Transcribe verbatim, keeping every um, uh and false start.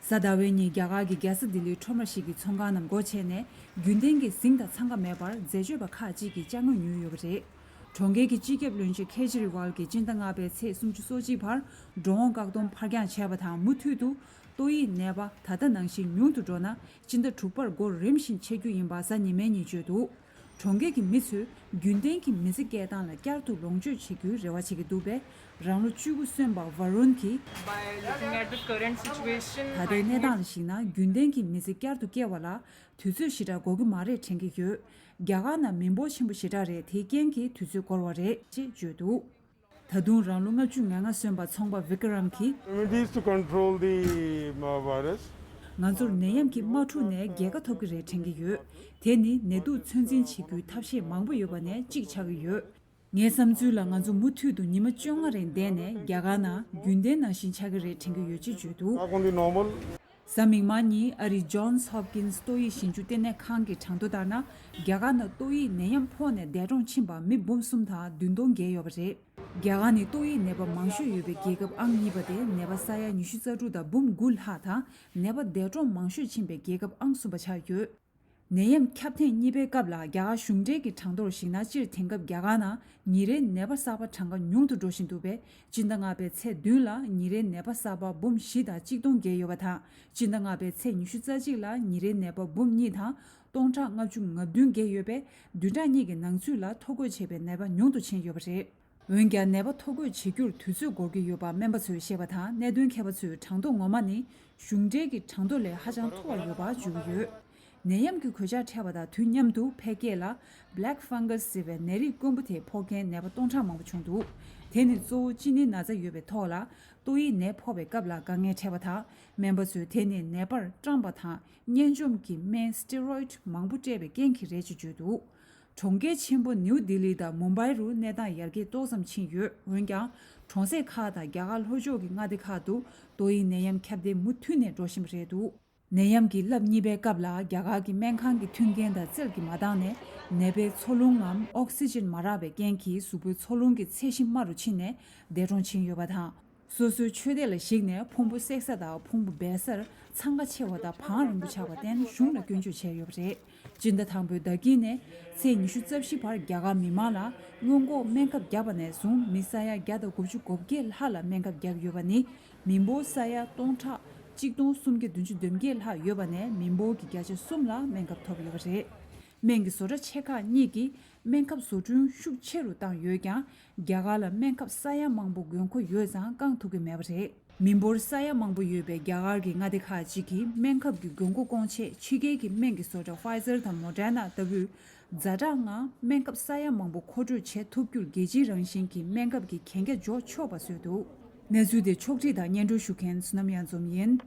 གཟའ་ཟླ་བའི་ཉིན་རྒྱ་གར་གྱི་རྒྱལ་ས་ལྡི་ལིའི་ཁྲོམ་ར་ཞིག་གི་ཚོང་ཁང་རྣམས་སྒོ་ཕྱེ་ནས་རྒྱུན་ལྡན་གྱི་གཟིངས་དང་འཚང་ཁ་མེད་པར་འཛད་སྤྱོད་པ་ཁག་ཅིག་གིས་ཅ་དངོས་ཉོས་ཡོད་པ་རེད། གྲོང་ཁྱེར་གྱི་སྤྱི་ཁྱབ་བློན་ཆེན་ཁེ་ཇི་རི་ཝལ་གྱིས་སྤྱི་ཟླ་ལྔ་པའི་ཚེས་སུམ་ཅུ་སོ་གཅིག་བར་འགྲོ་འོང་བཀག་སྡོམ་ཕར་འགྱངས་བྱས་པ་དང་མུ་མཐུད་དུ་ཏོག་དབྱིབས་ནད་པ་ད་ལྟ་ནང་བཞིན་ཉུང་དུ་འགྲོ་ན་སྤྱི་ཟླ་དྲུག་པར་སྒོ་རིམ་བཞིན་ཕྱེ་རྒྱུ་ཡིན་པ་གཟའ་ཉི་མའི་ཉིན་བརྗོད་འདུག་གྲོང་ཁྱེར་གྱི་མི་ཚོས་རྒྱུན་ལྡན་གྱི་མི་ཚེ་སྐྱེལ་སྟངས་ལ་བསྐྱར་དུ་ལོངས་སྤྱོད་བྱེད་རྒྱུའི་རེ་བ་བྱེད་ཀྱི་འདུག་པས། རང་ལོ་བཅུ་དགུ་སོན་པ་ཝ་རུན་གྱིས། By looking at the current situation, ད་ལྟའི་གནས་སྟངས་ལ་གཞིགས་ན་རྒྱུན་ལྡན་གྱི་མི་ཚེ་བསྐྱར་དུ་སྐྱེལ་བ་ལ་དུས་ཚོད་ཞེ་དྲག་འགོར་གྱི་མ་རེད་དྲན་གྱི་ཡོད། རྒྱ་གར་ནང་མི་འབོར་ཆེན་པོ་ཞེ་དྲག་རེད། དེའི་རྐྱེན་གྱིས་དུས་ཚོད་འགོར་བ་རེད་ཅེས་བརྗོད་འདུག་ད་དུང་རང་ལོ་ལྔ་བཅུ་ང་ལྔ་སོན་པ་ཚོང་པ་བི་ཀ་རམ་གྱིས། Remedies to control the, uh, virus. ང་ཚོར་ནད་ཡམས་ཀྱིས་མ་འཁྲུགས་ནའི་རྒྱལ་ཁ་ཐོབ་ཀྱི་རེད་དྲན་གྱི་ཡོད། དེ་ནི་ནད་དུག་ཚོད་འཛིན་བྱེད་རྒྱུའི་ཐབས་ཤེས་མང་པོ་ཡོད་པ་ནས་གཅིག་ཆགས་ཀྱི་ཡོད། ངའི་བསམ་ཚུལ་ལ་ང་ཚོ་མུ་མཐུད་དུ་ཉི་མ་བཅོ་ལྔ་རིང་བསྡད་ནས་རྒྱ་གར་ནང་རྒྱུན་ལྡན་ནང་བཞིན་ཆགས་ཀྱི་རེད་དྲན་གྱི་ཡོད་ཅེས་བརྗོད་འདུག Back on the normal. གཟའ་མིག་དམར་ཉིན་ཨ་རིའི་ཇོན་སི་ཧོབ་ཀིན་སི་ཏོག་དབྱིབས་ཞིབ་འཇུག་ལྟེ་གནས་ཁང་གི་གྲངས་ཐོ་ལྟར་ན། རྒྱ་གར་ནང་ཏོག་དབྱིབས་ནད་ཡམས་ཕོག་ནས་འདས་གྲོངས་ཕྱིན་པ་མི་འབུམ་གསུམ་དང་བདུན་སྟོང་བརྒལ་ཡོད་པ་རེད། རྒྱ་གར་ནི་ཏོག་དབྱིབས་ནད་པ་མང་ཤོས་ཡོད་པའི་རྒྱལ་ཁབ་ཨང་གཉིས་པ་སྟེ། ནད་པ་ས་ཡ་ཉི་ཤུ་རྩ་དྲུག་དང་འབུམ་དགུ་ལྷག་དང་། ནད་པ་འདས་གྲོངས་མང་ཤོས་ཕྱིན་པའི་རྒྱལ་ཁབ་ཨང་གསུམ་པ་ཆགས་ཡོད། ནད་ཡམས་ཁྱབ་ཐེངས་གཉིས་པའི་སྐབས་ལ་རྒྱ་གར་གཞུང་འབྲེལ་གྱི་གྲངས་ཐོར་གཞིགས་ན། སྤྱིར་དེང་སྐབས་རྒྱ་གར་ནང་ཉིན་རེའི་ནད་པ་གསར་པ་གྲངས་ཀ་ཉུང་དུ་འགྲོ་བཞིན་འདུག་པས། སྤྱི་ཟླ་ལྔ་པའི་ཚེས་བདུན་ལ་ཉིན་རེའི་ནད་པ་གསར་པ་འབུམ་བཞི་དང་གཅིག་སྟོང་བརྒལ་ཡོད་པ་དང་། སྤྱི་ཟླ་ལྔ་པའི་ཚེས་ཉི་ཤུ་རྩ་གཅིག་ལ་ཉིན་རེའི་ནད་པ་འབུམ་གཉིས་དང་སྟོང་ཕྲག་ལྔ་བཅུ་ང་བདུན་བརྒལ་ཡོད་པས། བདུན་ཕྲག་གཉིས་ཀྱི་ནང་ཚུད་ལ་ཐོ་འགོད་བྱས་པའི་ནད་པ་ཉུང་དུ་ཕྱིན་ཡོད་པ་རེད། འོན་ཀྱང་། ནད་པ་ཐོ་འགོད་བྱེད་རྒྱུར་དུས་ཚོད་འགོར་གྱི་ཡོད་པ་སྨན་པ་ཚོས་བཤད་པ་དང་། གནད་དོན་མཁས་པ་ཚོས་གྲངས་ཐོ་ངོ་མ་ནི་གཞུང་འབྲེལ་གྱི་གྲངས་ཐོ་ལས་ཧ་ཅང་མཐོ་བ་ཡོད་པ་བརྗོད་ཀྱི་ཡོད། ནད་ཡམས་ཀྱི་གོད་ཆག་འཕྲད་པ་དང་དུས་མཉམ་དུ་ཕལ་སྐད་ལ་Black Fungus ཟེར་བའི་ནད་རིགས་དཀོན་པོ་དེ་ཕོག་མཁན་ནད་པ་སྟོང་ཕྲག་མང་པོ་བྱུང་འདུག་དེ་ནི་གཙོ་བོ་གཅིན་སྙི་ན་ཚ་ཡོད་པའི་ཐོག་ལ་ཏོག་དབྱིབས་ནད་ཕོག་པའི་སྐབས་ལ་དཀའ་ངལ་འཕྲད་པ་དང་། སྨན་པ་ཚོས་དེ་ནི་ནད་པར་སྐྲངས་པ་དང་། གཉན་འཇོམས་ཀྱི་སྨན་སི་ཏེ་རོ་ཡིད་མང་པོ་སྤྲད་པའི་རྐྱེན་གྱིས་རེད་ཅེས་བརྗོད་འདུག་གྲོང་ཁྱེར་ཆེན་པོ་ནིའུ་ལྡི་ལི་དང་མུམ་བྷའི་རུ་གནས་སྟངས་ཡར་རྒྱས་ཏོག་ཙམ་ཕྱིན་ཡོད། འོན་ཀྱང་། གྲོང་གསེབ་ཁག་དང་རྒྱ་གར་ལྷོ་ཕྱོགས་ཀྱི་མངའ་སྡེ་ཁག་ཏུ་ཏོག་དབྱིབས་ནད་ཡམས་ཁྱབ་གདལ་མུ་མཐུད་ནས་འགྲོ་བཞིན་པ་རེད་འདུག་ནད་ཡམས་ཀྱི་རླབས་གཉིས་པའི་སྐབས་ལ་རྒྱ་གར་གྱི་སྨན་ཁང་གི་མཐུན་རྐྱེན་དང་རྩལ་གྱིས་མ་འདང་ནས། ནད་པའི་འཚོ་རླུང་ངམ་ཨོག་སི་ཅན་མ་རག་པའི་རྐྱེན་གྱིས་གཟུགས་པོའི་འཚོ་རླུང་གི་ཚད་གཞི་དམའ་རུ་ཕྱིན་ནས་འདས་གྲོངས་ཕྱིན་ཡོད་པ་དང་། སོ་སོའི་ཆོས་དད་ལ་གཞིགས་ནས་ཕུང་པོ་བསྲེག་ས་དང་ཕུང་པོ་སྦས་སར་འཚང་ཁ་ཆེ་བ་དང་བང་རིང་པོ་ཆགས་པར་བརྟེན་གཞུང་ལ་སྐྱོན་བརྗོད་བྱས་ཡོད་པ་རེད། སྤྱི་ཟླ་དང་པོའི་ཟླ་དཀྱིལ་ནས་ཚེས་ཉི་ཤུ་རྩ་བཞི་བར་རྒྱ་གར་མི་མང་ལ་སྔོན་འགོག་སྨན་ཁབ་བརྒྱབ་པ་ནས་བཟུང་མི་ས་ཡ་བརྒྱ་དང་དགུ་བཅུ་གོ་བརྒྱད་ལྷག་ལ་སྨན་ཁབ་བརྒྱབ་ཡོད་པ་ནི། མི་འབོར་ས་ཡ་སྟོང་ཕྲག་གཅིག་སྟོང་སུམ་བརྒྱ་བདུན་ཅུ་དོན་བརྒྱད་ལྷག་ཡོད་པ་ནས་མི་འབོར་གྱི་བརྒྱ་ཆ་གསུམ་ལ་སྨན་ཁབ་ཐོབ་ཡོད་པ་རེད། སྨན་གྱི་བཟོ་གྲྭ་ཆེ་ཁག་གཉིས་ཀྱིས་སྨན་ཁབ་བཟོ་སྐྲུན་ཤུགས་ཆེ་རུ་བཏང་ཡོད་ཀྱང་། རྒྱ་གར་ལ་སྨན་ཁབ་ས་ཡ་མང་པོ་དགོས་མཁོ་ཡོད་ཙང་བསྐང་ཐུབ་ཀྱི་མེད་པ་རེད། མི་འབོར་ས་ཡ་མང་པོ་ཡོད་པའི་རྒྱ་གར་གྱི་མངའ་སྡེ་ཁག་ཅིག་གིས་སྨན་ཁབ་ཀྱི་དགོས་མཁོ་སྐོང་ཆེད་ཕྱི་རྒྱལ་གྱི་སྨན་གྱི་བཟོ་གྲྭ་Pfizer དང་Moderna ལྟ་བུས་ཛ་དྲག་ངང་སྨན་ཁབ་ས་ཡ་མང་པོ་མཁོ་སྤྲོད་བྱེད་ཐུབ་རྒྱུར་རྒྱལ་སྤྱིའི་རང་བཞིན་གྱི་སྨན་ཁབ་ཀྱི་གན་རྒྱ་འཇོག་ཆོག་པ་བཟོས་འདུག་གནས་ཚུལ་དེ་ཕྱོགས་བསྒྲིགས་དང་སྙན་སྒྲོན་ཞུ་མཁན་བསོད་ནམས་གཡང་འཛོམས་ཡིན།